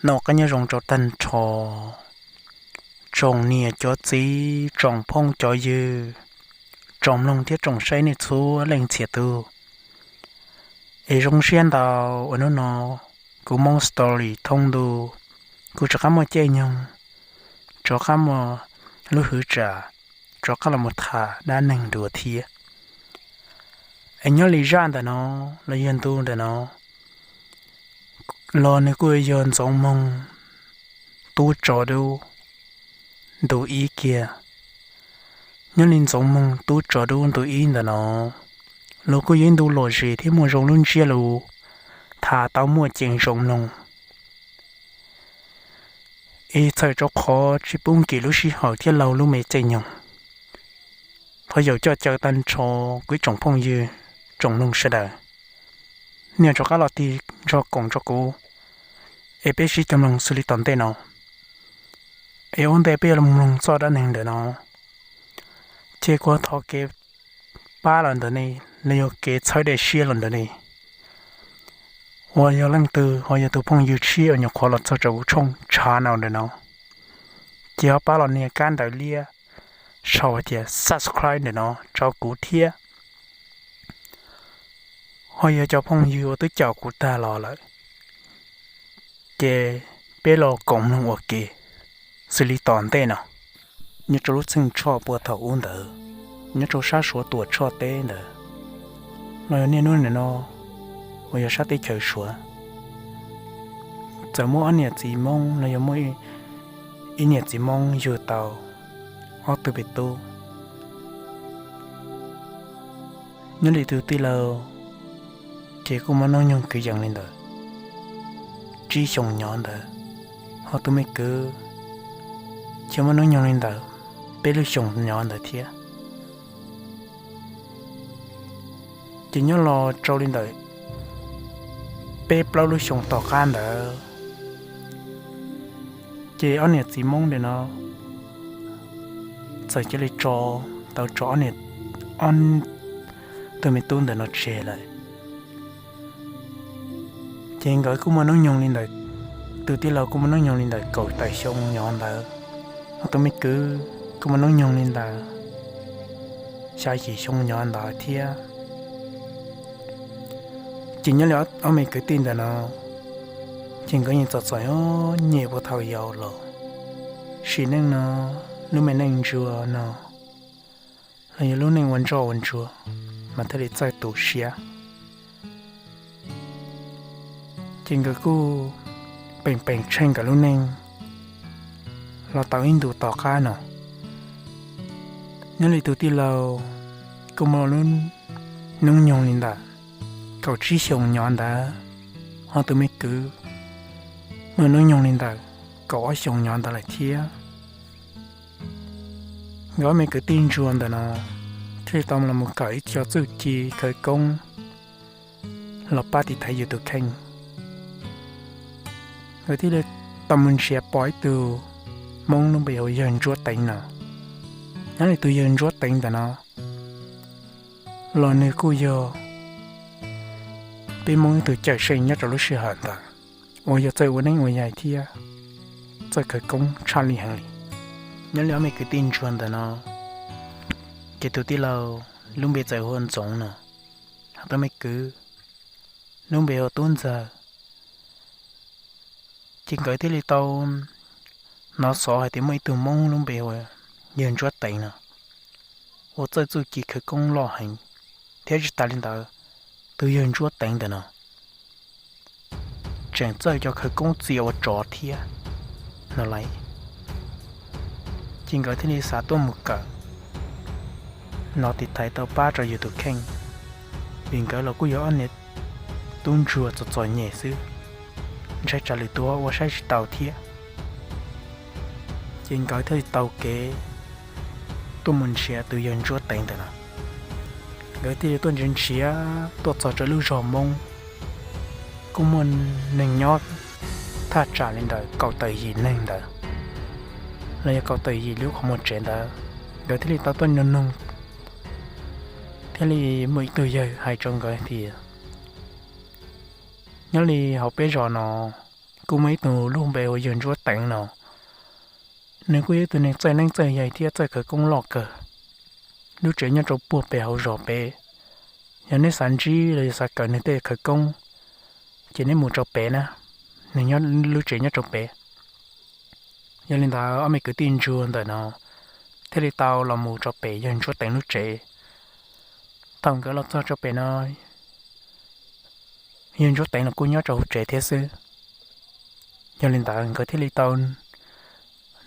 Noj qab nyob zoo rau tag nrho tsoom niam cov txiv, tsoom phooj cov ywg, tsoom mloog thiab tsoom saib nej txhua leej txhia tus. Es zoo siab ntau uas hnub no kuv Hmoob Story Thoob Ntuj, kuv rov qab muaj caij nyoog, rov qab muaj lub hwv tsam, rov qab los mus tham dab neeg dua thiab. Es nyob li zaj ntawm no, los yog ntu ntawm no, los nws kuj yog Ntxoov Moog tub tsov dub ntu ib kiag. Nyob li Ntxoov Moog tub tsov dub ntu ib ntawm no, los kuj yog ib ntu lom zem thiab muaj zoo lub ntsiab lus, tham tau muaj ceev zoo mloog. Es txhawm rau qhov tsis pub nkim lub sij hawm thiab laug lub me caij nyoog, thov yaum coj caw tag nrho kuv ib tsoom phooj ywg, tsoom mloog sawv daws, nej rov qab los tig nrog koom rau kuv, es peb sib cog mloog xws li tom ntej no. Es ua ntej peb yuav los mloog txoj dab neeg ntawm no, ces kuv thov kev pab los ntawm nej, los yog kev txhawb daim siab los ntawm nej. Uas yog leej twg ho yog tus phooj ywg tshiab uas nyuam qhuav los txog rau kuv tshooj channel ntawm no, ces ho pab los nias kab ntawv liab sau hais tias subscribe ntawm no rau kuv thiab. Ho yog cov phooj ywg uas twb caum kuv tag los lawm, ces peb los koom mloog ua ke xws li tom ntej no. Nyob rau lub txheej tshoj puag thaum ub ntawd, nyob rau sab Suav Tuam Tshoj teb ntawd, los yog niaj hnub nim no uas yog sab teb chaws Suav, txawm muaj ob niam txiv Hmoob los yog muaj ib niam txiv Hmoob yug tau ob tug me tub. Nyob li tus tij laug ces kuj muaj hnub nyoog kwv yees li ntawd, tsib xyoos nyov ntawd, ho tus me kwv ces muaj hnub nyoog li ntawd, peb lub xyoos nyov ntawd thiab. Ces nyob los rau li ntawd peb plaub lub xyoos tom qab ntawd, ces ob niam txiv Hmoob ntawm no txawm cia li tso tau tso ob tus me tub ntawm no tseg lawm. Ces nkawd kuj muaj hnub nyoog li ntawd, tus tij laug kuj muaj hnub nyoog li ntawd kaum tawm xyoo nyov ntawd, ho tus me kwv kuj muaj hnub nyoog li ntawd xya yim xyoo nyov ntawd thiab. Ces nyob li ob me kwv tij ntawm no, ces nkawd yeej txom txom nyem puag thaum yau los, sim neej no, lub me neej ntsuag no los yog lub neej ua ntsoj ua ntsuag mas thiaj li txawj tu siab. Ces nkawd kuj peem peem tsheej nkawd lub neej los tau ib ntus tom qab no. Nyob li tus tij laug kuj muaj hnub nyoog li ntawm kaum tsib xyoos nyov ntawd, ho tus me kwv muaj hnub nyoog li ntawm kaum ob xyoos nyov ntawd lawm thiab. Nkawd ob me kwv tij ntsuag ntawm no thiaj li tau los mus kawm ib co txuj ci khawv koob los pab tiv thaiv yus tus kheej. Nkawd thiaj li tau mus nrhiav pom ib tug Hmoob lub npe hu Yawg Ntsuab Teev no. Nyob li tus Yawg Ntsuab Teev ntawm no los nws kuj yog peb Hmoob ib tug cawm seej nyob rau lub sij hawm ntawd uas yog txawj ua neeb ua yaig thiab txawj khawv koob tshaj lij heev li. Nyob li ob me kwv tij ntsuag ntawm no, ces tus tij laug lub npe txawm hu ua Ntxoov no, ho tus me kwv lub npe hu ua Tub Ntxawg. Ces nkawd thiaj li tau hnov xov hais tias muaj ib tug Hmoob lub npe hu ua Yawg Ntsuab Teev no uas txawj txuj ci khawv koob loj heev, thiab tsis tas li ntawd, tus Yawg Ntsuab Teev ntawm no tseem txawj cov khawv koob txia ua tsov thiab no lauj. Ces nkawd thiaj li xav tuaj mus kawm los tiv thaiv tau pab rau yus tus kheej, vim nkawd los kuj yog ob niag tub ntsuag txom txom nyem xwb, ntshai tsam lwm tus ua saib tsis taus thiab. Ces nkawd thiaj li tau kev tuaj mus nrhiav tus Yawg Ntsuab Teev ntawm no. Nkawd thiaj li tuaj nrhiav nrhiav tuaj txog rau lub zos Hmoob, kuj muaj neeg nyob thaj tsam li ntawm kaum tawm yim neeg ntawd, los yog kaum tawm yim lub qhov muag tsev ntawd. Nkawd thiaj li tau tuaj nug nug, thiaj li muaj ib tug yawg hais rau nkawd tias nyob li hauv peb zos no kuj muaj ib tug lub npe hu ua yawg Ntsuab Teev no. Nws kuj yog ib tug neeg txawj neeb txawj yaig thiab txawj khawv koob loj kawg. Lub tsev nyob rau puag pem hauv zos pem. Yog neb xav ntsib los yog xav kawm nws tej khawv koob, ces neb mus rau pem na, nws nyob lub tsev nyob rau pem. Yog li ntawd ob me kwv tij ntsuag ntawm no thiaj li tau los mus rau pem yawg Ntsuab Teev lub tsev. Thaum nkawd los txog rau pem no, yawg Ntsuab Teev los kuj nyob rau hauv tsev thiab xwb. Yog li ntawd nkawd thiaj li tau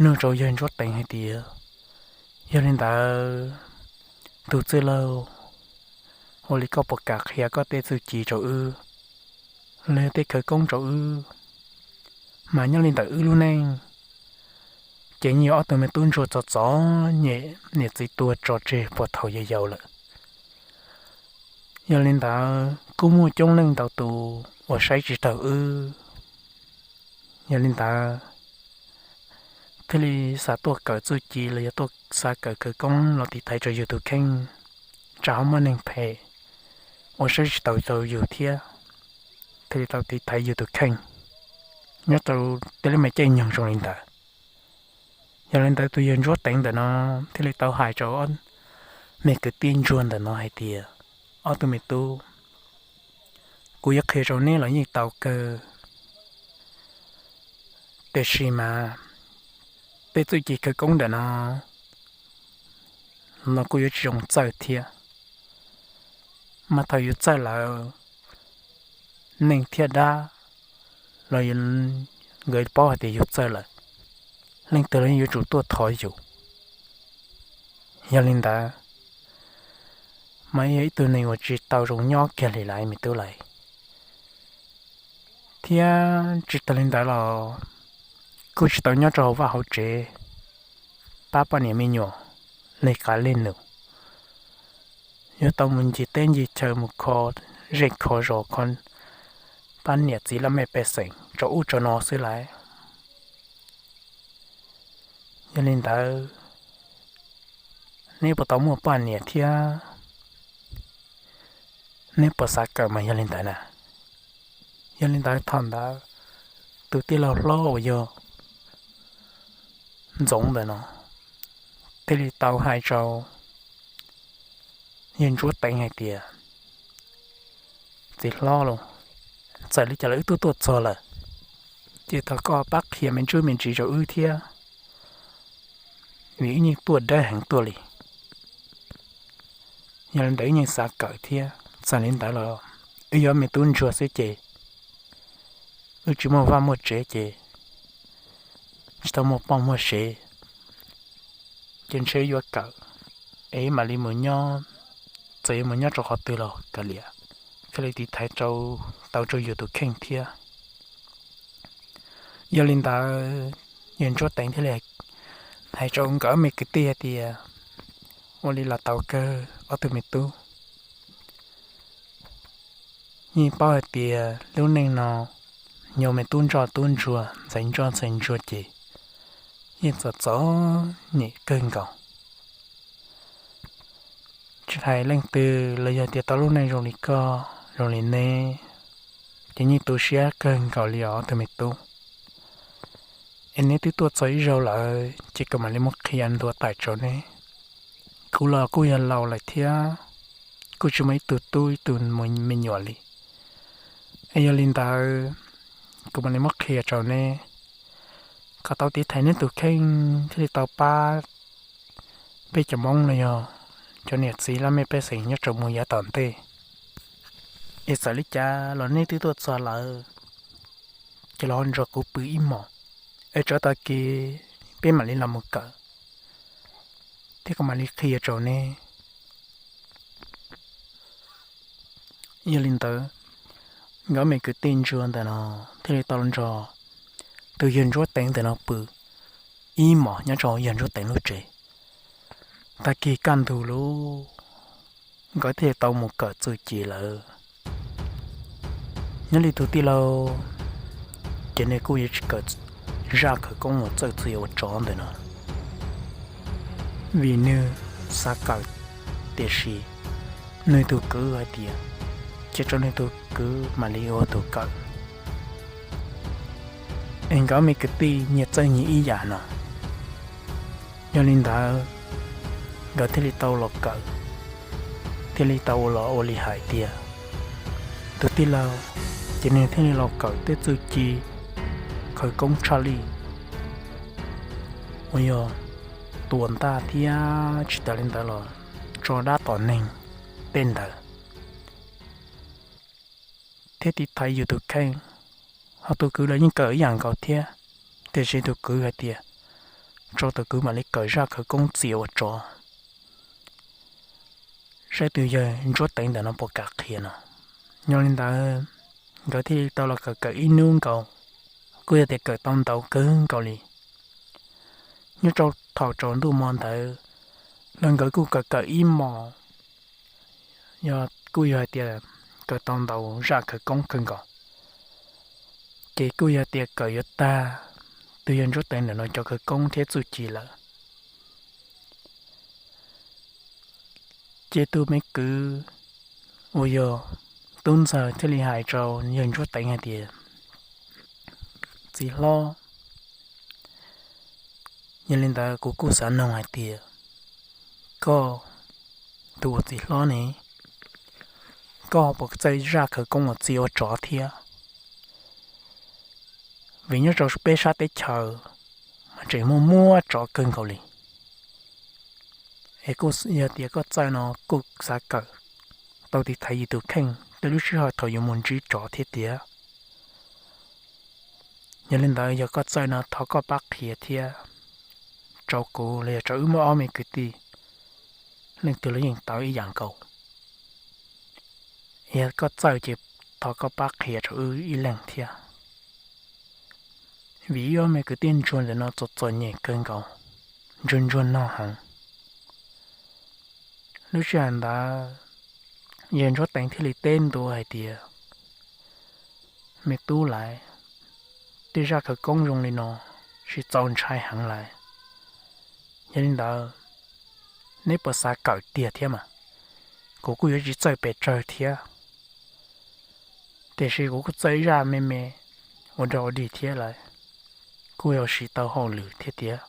nug rau yawg Ntsuab Teev hais tias, yog li ntawd, tus txwj laug, ua li koj puas kam qhia koj tej txuj ci rau wb, los yog tej khawv koob rau wb? Mas nyob li ntawm wb lub neej, ces yeej yog ob tug me tub ntsuag txom txom nyem, niam txiv tua tso tseg puag thaum yau yau lawm. Yog li ntawd kuj muaj coob leej ntau tus uas saib tsis taus wb. Yog li ntawd thiaj li xav tuaj kawm txuj ci los yog tuaj xav kawm khawv koob los tiv thaiv rau yus tus kheej, tsam ho muaj neeg phem uas saib tsis taus rau yus thiab, thiaj li tau tiv thaiv yus tus kheej nyob rau tej lub me caij nyoog zoo li ntawd. Yog li ntawd tus yawg Ntsuab Teev ntawm no thiaj li tau hais rau ob me kwv tij ntsuag ntawm no hais tias, ob tug me tub, kuv yuav qhia rau neb los yeej tau kawg, tiam sis mas tej txuj ci khawv koob ntawm no los kuj yuav tsis zoo txawj thiab. Mas thaum yus txawj lawm, neeg thiab dab los nkawd paub hais tias yus txawj lawm, leej twg los yeej yuav tsum tuaj thov yus. Yog li ntawd, mas yog ib tug neeg uas tsis tau zoo nyob kiag li lawm me tub lawm. Thiab tsis tas li ntawd los kuj tsis tau nyob rau hauv vaj hauv tsev pab poj niam me nyuam li qav li nus. Yuav tau mus ncig teb ncig chaw mus kho zej kho zos kho pab niam txiv laj mej pej xeem rau ub rau no xwb lawm. Yog li ntawd, neb puas tau muaj poj niam thiab? Neb puas xav kawm mas yog li ntawd na. Yog li ntawd thaum ntawd tus tij laug hlob uas yog Ntxoov ntawm no thiaj li tau hais rau yawg Ntsuab Teev hais tias, txiv hlob lauj, txawm li cas los wb twb tuaj txog lawm, ces thov koj pab qhia me ntsuj me ntsis rau wb thiab, vim wb yeej tuaj dawb heev tuaj li. Yog li ntawd wb yeej xav kawm thiab, txawm li ntawd los wb yog me tub ntsuag xwb ces wb tsis muaj vaj muaj tsev ces tsis tau muaj poj muaj sev, ces ntshe yuav kawm es mam li mus nyob, txawm yuav mus nyob rau qhov twg los kav liam, thiaj li tiv thaiv tau rau yus tus kheej thiab. Yog li ntawd, yawg Ntsuab Teev thiaj li hais rau nkawd me kwv tij hais tias, ua li los tau kawg ob tug me tub. Yeej paub hais tias lub neej no, nyuag me tub ntsoj tub ntsuag ntxhais ntsoj ntxhais ntsuag ces yeej txom txom nyem kawg nkaus. Tsis hais leej twg los yog tias tau lub neej zoo li koj zoo li neb, ces yeej tu siab kawg nkaus li os ob tug me tub. Es neb twb tuaj txog ib zaug lawm ces kuv mam li muab qhia ntua tawm rau neb. Kuv los kuj yog laus lawm thiab, kuj tsis muaj ib tug tub ib tug me nyuam li. Es yog li ntawd, kuv mam li muab qhia rau neb kom tau tiv thaiv neb tus kheej thiaj li tau pab peb cov Hmoob los yog cov niam txiv laj mej pej xeem nyob rau mus yav tom ntej. Es txawm li cas los neb twb tuaj txog lawm, ces los nrog kuv pw ib hmos, es tsam tag kis peb mam li los mus kawm thiab kuv mam li qhia rau neb. Yog li ntawd, nkawd me kwv tij ntsuag ntawm no thiaj li tau nrog tus yawg Ntsuab Teev ntawm no pw ib hmos nyob rau yawg Ntsuab Teev lub tsev. Tag kis kaj ntug lawm, nkawd thiaj li tau mus kawm txuj ci lawm. Nyob li tus tij laug, ces nws kuj yuav tsis kawm zaj khawv koob uas txawj txwv ua tsov ntawm no, vim nws xav kawm, tiam sis nws tus kwv hais tias cia rau nws tus kwv mam li ua tus kawm. es nkawd me kwv tij nyias txawj nyias ib yam no. Yog li ntawd, nkawd thiaj li tau los kawm, thiaj li tau los ua li hais tias tus tij laug ces nws thiaj li los kawm tej txuj ci khawv koob tshaj lij uas yog tua ntaj thiab tsis tas li ntawd los tso dab tom neeg tej ntawd, thiab tiv thaiv yus tus kheej. Ho tus kwv los yeej kawm ib yam nkaus thiab, tiam sis tus kwv hais tias tso tus kwv mam li kawm zaj khawv koob txia ua tsov, saib tus yawg Ntsuab Teev ntawm no puas kam qhia no. Yog li ntawd, nkawd thiaj li tau los kawm kawm ib hnub nkaus, kuj yog tias kawm tau ntau kawg nkaus li. Nyob rau thaum tsaus ntuj hmo ntawd los nkawd kuj kawm kawm ib hmos, yog kuj yog hais tias kawm tau ntau zaj khawv koob kawg nkaus, ces kuj yog tias kawm yuav tag tus yawg Ntsuab Teev ntawm no cov khawv koob thiab txuj ci lawm. Ces tus me kwv uas yog Tub Ntxawg thiaj li hais rau yawg Ntsuab Teev hais tias, txiv hlob, yog li ntawd kuv kuj xav noog hais tias koj tus ua txiv hlob ne, koj puas txawj zaj khawv koob uas txia ua tsov thiab? Vim nyob rau peb sab teb chaws mas tseem muaj muaj tsov kawg nkaus li. Es kuj yog tias koj txawj no kuj xav kawm tau tiv thaiv yus tus kheej tej lub sij hawm thaum yuav mus ntsib tsov thiab tiag. Yog li ntawd yog koj txawj no thov koj pab qhia thiab rau kuv los yog rau wb muaj ob me kwv tij, leej twg los yeej tau ib yam nkaus. Yog koj txawj ces thov koj pab qhia rau wb ib leeg thiab. Vim wb ob me kwv tij ntsuag ntawm no txom txom nyem kawg nkaus, ntsuag ntsuag nog heev. Lub sij hawm ntawd yawg Ntsuab Teev thiaj li teb ntua hais tias, me tub laiv, tej zaj khawv koob zoo li no tsis txaus ntshai heev lawm. Yog li ntawd, neb puas xav kawm tiag thiab mas? Kuv kuj yuav tsis txawj pes tsawg thiab, tiam sis kuv kuj txawj ib zaj me me ua dog ua dig thiab lawm, kuj yuav siv tau hauj lwm thiab tiag.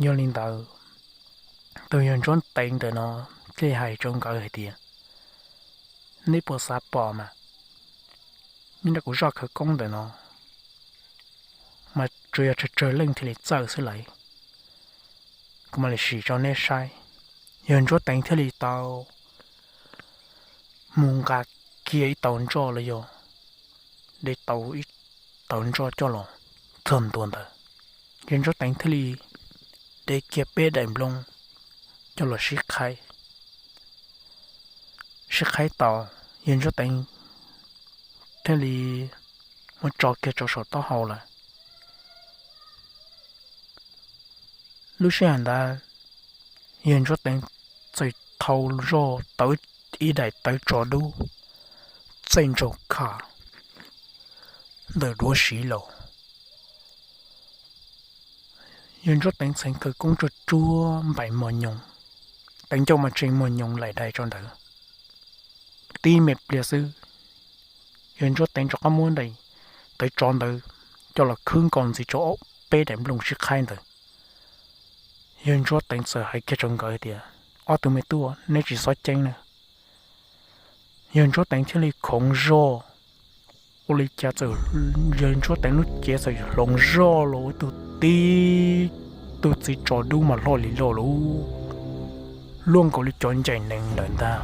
Yog li ntawd, tus yawg Ntsuab Teev ntawm no thiaj hais rau nkawd hais tias, neb puas xav pom mas? Nyob rau kuv zaj khawv koob ntawm no mas tsuas yog tsawg tsawg leej thiaj li txawj xwb lawm. Kuv mam li sim rau neb saib. Yawg Ntsuab Teev thiaj li tau mus nqa kiag ib tauv ntsoj los yog de tau ib tauv ntsoj coj los txog ntua ntawd. Yawg Ntsuab Teev thiaj li de kiag peb daim nplooj coj los sib qhaib. Sib qhaib tau, yawg Ntsuab Teev thiaj li muab tso kiag rau saum taub hau lawm. Lub sij hawm ntawd, yawg Ntsuab Teev txawm thau zoj tau ib daim tawv tsov dub txaij ntsaug kham ntawm duav siv los. Yawg Ntsuab Teev txheev khawv koob tsuag tsuag npaim mos nyoos, teev ncauj mas tseem muag nyoos laim dais rau ntawd. Tib me pliag xwb, yawg Ntsuab Teev rov qab muab daim tawv tsov ntawd coj los khwb nkaus ntxiv rau peb daim nplooj sib qhaib ntawd. Yawg Ntsuab Teev txawm hais kiag rau nkawd tias, ob tug me tub, neb tsis txhob ceeb na. Yawg Ntsuab Teev thiaj li khoov zog, ua li cas txawm, yawg Ntsuab Teev lub cev txawm hloov zoj los ua tus tib tug txiv tsov dub mas loj li loj lub, luaj nkaus li cov ncaim nees lawm ntag.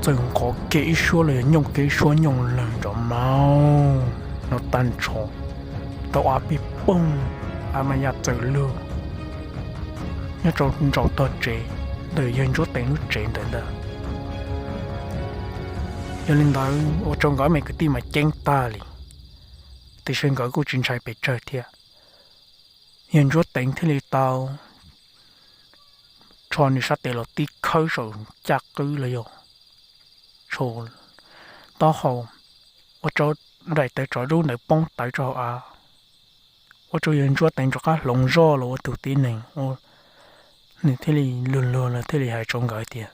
Txawm nqov kiag ib suab los yog nyooj kiag ib suab nyooj lawg nrov mauj no tag nrho, tau av pij poog, av mas ya txawm lug nyob rau nraum tog tsev ntawm yawg Ntsuab Teev lub tsev ntawd ntag. Yog li ntawd ua rau nkawd me kwv tij mas ceeb tag li, tiam sis nkawd kuj tsis ntshai pes tsawg thiab. Yawg Ntsuab Teev thiaj li tau rho nws sab tes los tib khawb saum caj qwb los yog saum taub hau, ua rau daim tawv tsov dub ntawd poob tawv rau hauv av, ua rau yawg Ntsuab Teev rov qab hloov zoj los ua tus tib neeg. Nws thiaj li luag luag los thiaj li hais rau nkawd tias,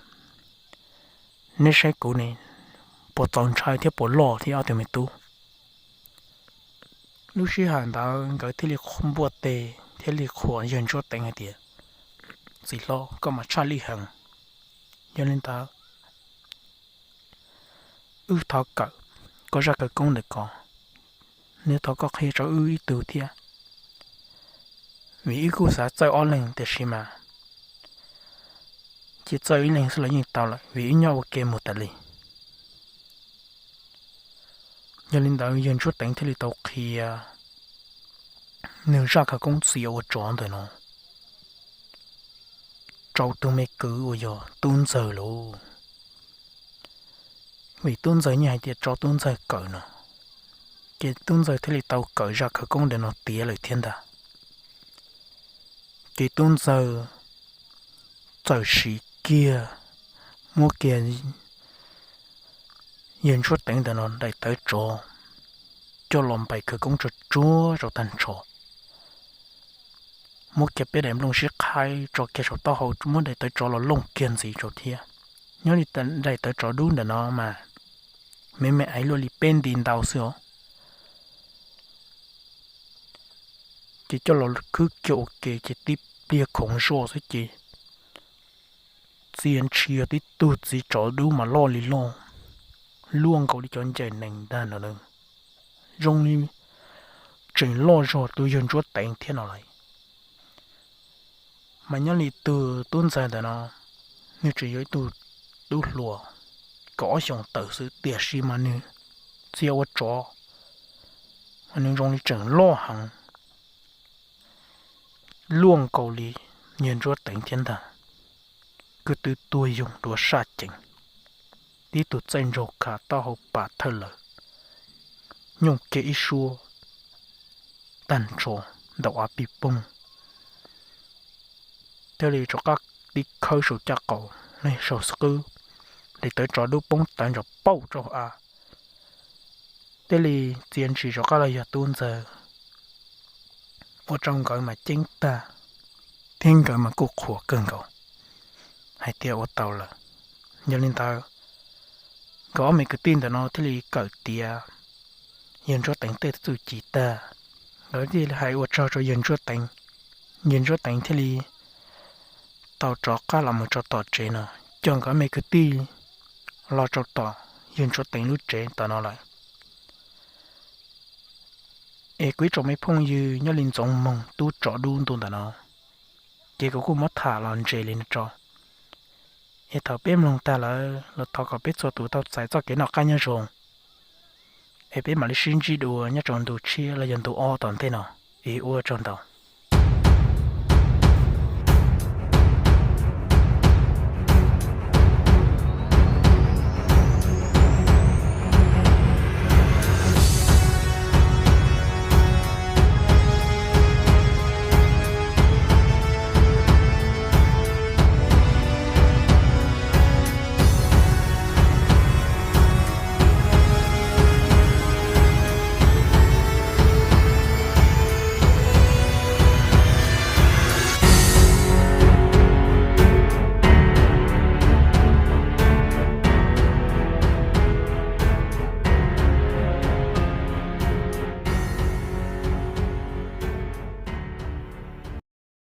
neb saib kuv ne, puas txaus ntshai thiab puas loj thiab ob tug me tub. Lub sij hawm ntawd nkawd thiaj li npuaj tes thiaj li qhuas yawg Ntsuab Teev hais tias, Txiv hlob, koj mas tshaj lij heev. Yog li ntawd, wb thov kawm koj zaj khawv koob ntawm ko, nws thov koj qhia rau wb ib tug thiab, vim wb kuj xav txawj ob leeg tiam sis mas cia txawj ib leeg xwb los yeej tau lawm vim wb nyob ua ke mus tas li. Yog li ntawd yawg Ntsuab Teev thiaj li tau qhia nws zaj khawv koob txiav ua tsov ntawm no rau tus me kwv uas yog tub ntxawg lauj. Vim tub ntxawg yeej hais tias tso tub ntxawg kawm no, ces tub ntxawg thiaj li tau kawm zaj khawv koob ntawm no tiav lawm thiab ntag. Ces tub ntxawg txawm siv kiag, muab kiag yawg Ntsuab Teev ntawm no daim tawv tsov coj los npaim khawv koob tsuag tsuag rau tag nrho. Muab kiag peb daim nplooj sib qhaib tso kiag saum taub hau, muab daim tawv tsov los looj kiag ntxiv rau thiab. Nyob li daim tawv tsov dub ntawm no mas me me aiv luaj li peb nti ntau xwb os. Ces coj los khwb kiag ua ke ces tib pliag khoov zoj xwb ces txia ntshis yog tib tug txiv tsov dub mas loj li loj, luaj nkaus li cov ncaim nees ntag no, zoo li tseem loj zog tus yawg Ntsuab Teev thiab no lawm. Mas nyob li tus tub ntxawg ntawm no, nws tseem yog ib tug tub hluas kaum ob xyoos tawm xwb tiam sis mas nws txia ua tsov mas nws zoo li tseem loj heev, luaj nkaus li yawg Ntsuab Teev thiab ntag. Kwv tw tuag yoog duav saj ceev, tib tug txaij ntsaug khav taub hau pas thawj lawm, nyooj kiag ib suab tag nrho ntaum av pig poog, thiaj li rov qab tib khawb saum caj qaum, saum xub qwb, daim tawv tsov dub poob tawv ntsos pauj rau av, thiaj li txia ntshis rov qab los yog tub ntxawg, ua rau nkawd mas ceeb tag, thiab nkawd mas kuj qhuas kawg nkaus hais tias ua tau lawm. Yog li ntawd, nkawd ob me kwv tij ntawm no thiaj li kawm tiav yawg Ntsuab Teev tej txuj ci tag, nkawd thiaj li hais ua tsaug rau yawg Ntsuab Teev. Yawg Ntsuab Teev thiaj li tau rov qab los mus rau tom tsev no, coj nkawd ob me kwv tij los rau tom yawg Ntsuab Teev lub tsev tom no lawm. Es kuv ib tsoom me phooj ywg, nyob li Ntxoov Moog tub tsov dub ntu ntawm no, ces kuv kuj muab tham los ntses li no tso. Es thaum peb mloog tag lawm los thov kom peb txhua tus tau txais txoj kev noj qab nyob zoo, es peb mam li sib ntsib dua nyob rau ntu tshiab los yog ntu ob tom ntej no. Es ua tsaug ntau.